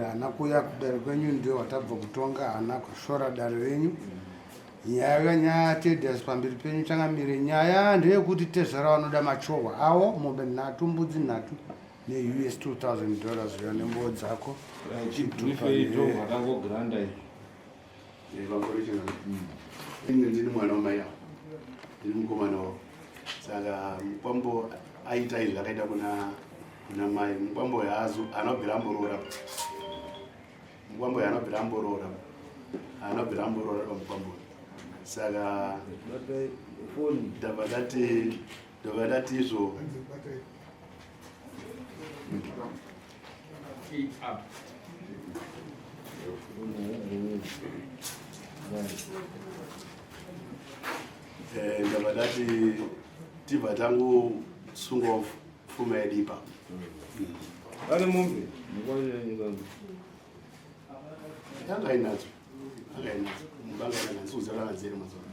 Changamire haana kuuya kudare kwenyu, ndiye watabva kutonga, haana kushora dare renyu. Nyaya nyaya tedias pamberi penyu Changamire, nyaya ndeyekuti tezvara vanoda machohwa awo, mombe nhatu, mbudzi nhatu neUS $2000 uya nembuo dzako. Ini ndini mwana wamai avo, ndini mukomana wavo, saka mukwambo aita izvi akaita kuna kuna mai. Mukwambo haazo anobvira amboroora, mukwambo anobvira amboroora, anobvira amboroora pamukwambo. Saka ndabva ndati, ndabva ndati izvo ndabva ndati tibva tangosungwa pfuma yedu ipapo. Ane mombe yanga inadzo, anga inadzo mumba, anga inadzo ndikuzara dzere mazuva.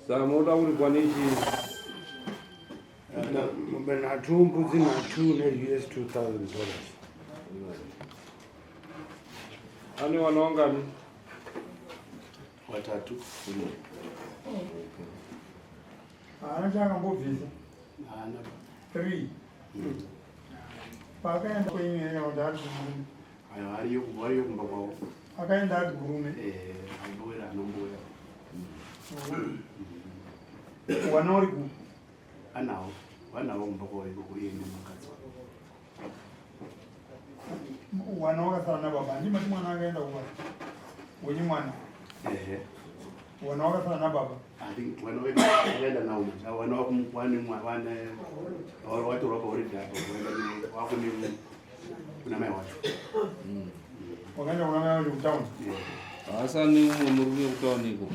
Saka munoda kuripwa nechii? Mombe nhatu, mbudzi nhatu neUS $2000. Ane wana wangani? Watatu. Haana chaakambobvisa. Haana. Three. Paakaenda kwenyu here kana kuti ari kumurume? Ayo ariyo, ariyo kumba kwavo. Akaenda ari kumurume. Eh, anomboera, anomboera. Wana uri ku? Anawo, vanawo kumba kwavo ikoko, iye nemukadzi wake. Wana wakasara nababa. Handimati mwana akaenda kubasa. Wenyu mwana. Ehe. Wana wakasara nababa. I think wana wakaenda nawo manje. Wana wane wane watorwa pahoridhe apo, waenda wakune kuna mai wacho. Wakaenda kuna mai wacho kutown. Haasani umwe murume kutauni iko.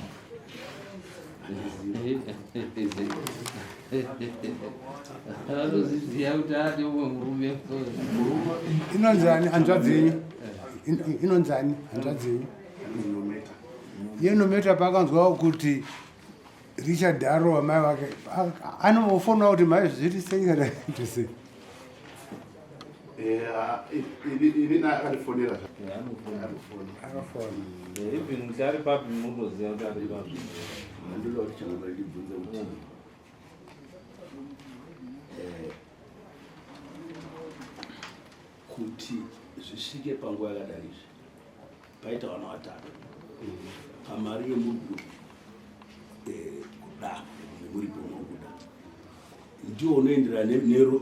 Anozviziva kuti ane umwe murume. Inonzani hanzvadzi yenyu? Inonzani hanzvadzi yenyu? Nometa. Iye Nometa paakanzwa kuti Richard arova mai vake, anombofonawo kuti mai zviri sei kana kuti sei? Ini akandifonera. Akafona. Even kuti ari papi munotoziva kuti ari papi. Ndoda kuti changamire ndibvunze kuti kuti zvisvike panguva yakadai izvi, paita vana vatatu, pamari yemuri kuda nemuripo muri kuda ndiwo unoenderana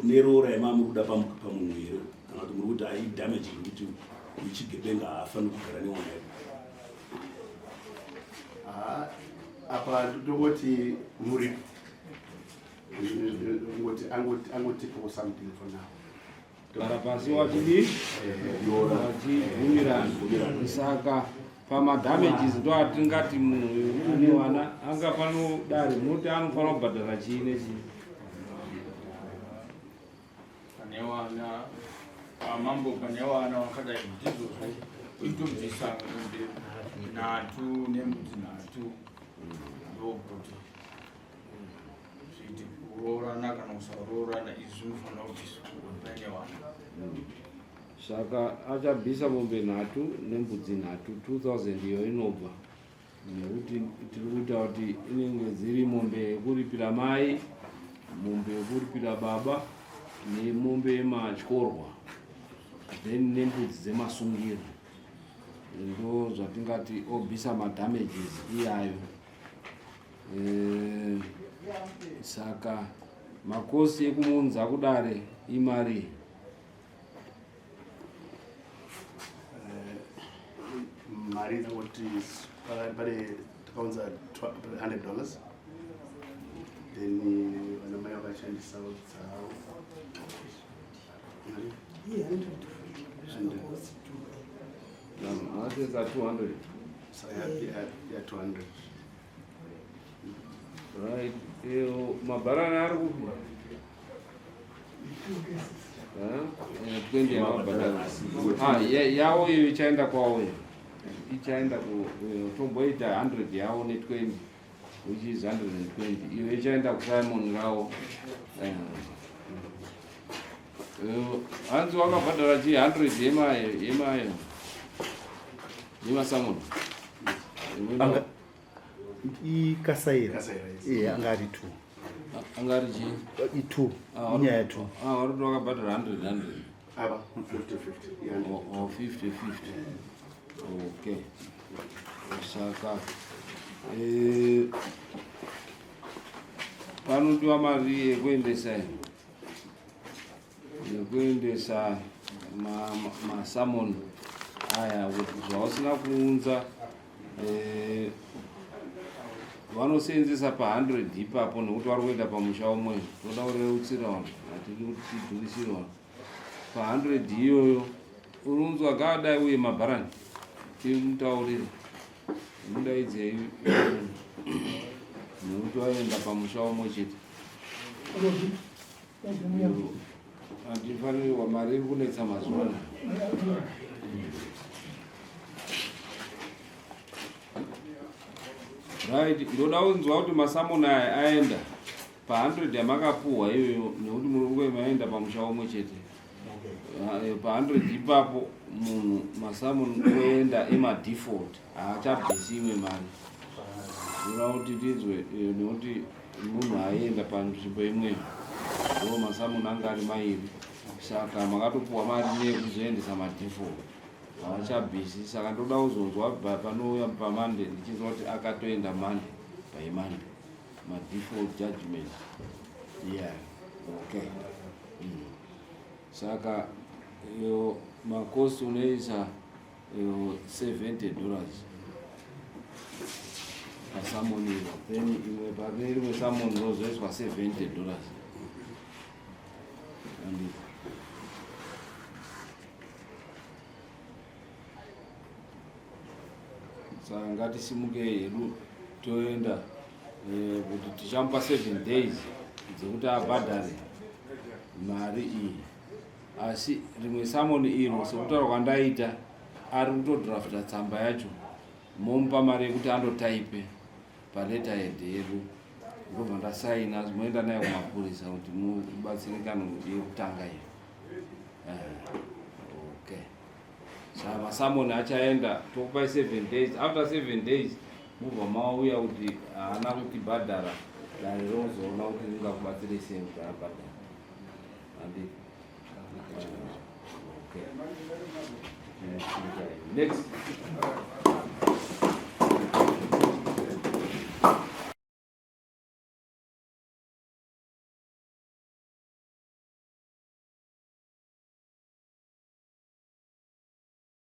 neroora yamamuri kuda pamunhu here, kana kuti muri kuti aidamage yekuti ichigebenga haafaniri kugara nemwana yedu? Apa ndongoti muripo, ngoti angotipawo something for now. Gara pasi wachidii, wachibvumirana. Saka pamadamages ndo atingati munhu uyu une wana angafanira dare munoti anofanira kubhadhara chii nechii? Pane wana pamambo, pane wana wakadai ndizvozvo, uitobvisa mombe nhatu nembudzi nhatu, ndokuti zviiti kuroorana kana kusaroorana, izvi zvinofanira kubviswa paine wana. Saka achabvisa mombe nhatu nembudzi nhatu, 2000 iyo inobva nekuti tiri kuita kuti inenge dziri mombe yekuripira mai, mombe yekuripira baba nemombe yematyorwa, then nembudzi dzemasungiro. Ndo zvatingati obvisa madamages iyayo. Saka makosi ekumunza kudare imari? Mari inangoti pane takaunza $100, then vana mai vakashandisawo dzavo. Asesa 200. Saka ya 200. Right, iyo mabharani ari kupi? 20 yamabhadhara. Ah, yawo iyo ichaenda kwawo iyo ichaenda ku tomboita 100 yawo ne20, which is 120. Iyo ichaenda kuSimon rawo. Eh, hanzi wakabhadhara chii 100 yema yema yemasamoni. Anga ikasaira. Kasaira, yes. Iye anga ari 2. Anga ari chii? I2. Ah, Inyaya 2. Ah, vari kuti wakabhadhara 100 100. Apa 50 50. Yeah. Oh, oh, 50 50. Okay. Saka eh panodiwa mari yekuendesa yekuendesa masamoni aya kuti zvausina kuunza eh, vanoseenzesa pa100 ipapo nekuti vari kuenda pamusha umwe toda kureutsira vanhu hatidi kuti tidhurisire vanhu pa100 iyoyo urunzwa gaadai uye mabharani timutaurire mudaidzei nekuti vaenda pamusha umwe chete handifanirwa mari iri kunetsa mazuva ano. Right, ndoda kunzwa kuti masamoni aya aenda pa100 yamakapuhwa iyoyo nekuti muri kunge maenda pamusha umwe chete. Pa100 ipapo munhu masamoni oenda emadefault haachabvisi imwe mari. Ndoda kuti tinzwe nekuti munhu aenda panzvimbo imweyo ndo masamoni anga ari mairi saka makatopuhwa mari neyekuzoendesa madefault haachabvisi saka ndoda kuzonzwa panouya paMonday ndichinzwa kuti akatoenda Monday by Monday madefault judgment, yeah, okay. Saka iyo macost unoisa iyo $70 pasamoni iro, then imwe pane rimwe samoni rozoiswa $70. Anditi saka ngatisimukei hedu toenda kuti tichamupa 7 days dzekuti abhadhare mari iyi, asi rimwe samoni iro sekutaura kwandaita ari kutodrafta tsamba yacho, momupa mari yekuti andotaipe paletterhead yedu, ndobva ndasaina, moenda naye kumapurisa kuti mubatsirikano yekutanga iyo. Okay, saka masamoni achaenda, tokupai 7 days. After 7 days mubva mauya kuti haana kutibhadhara, dare rozoona kuti ringakubatsire sei kuti abhadhara. Handi okay. Next.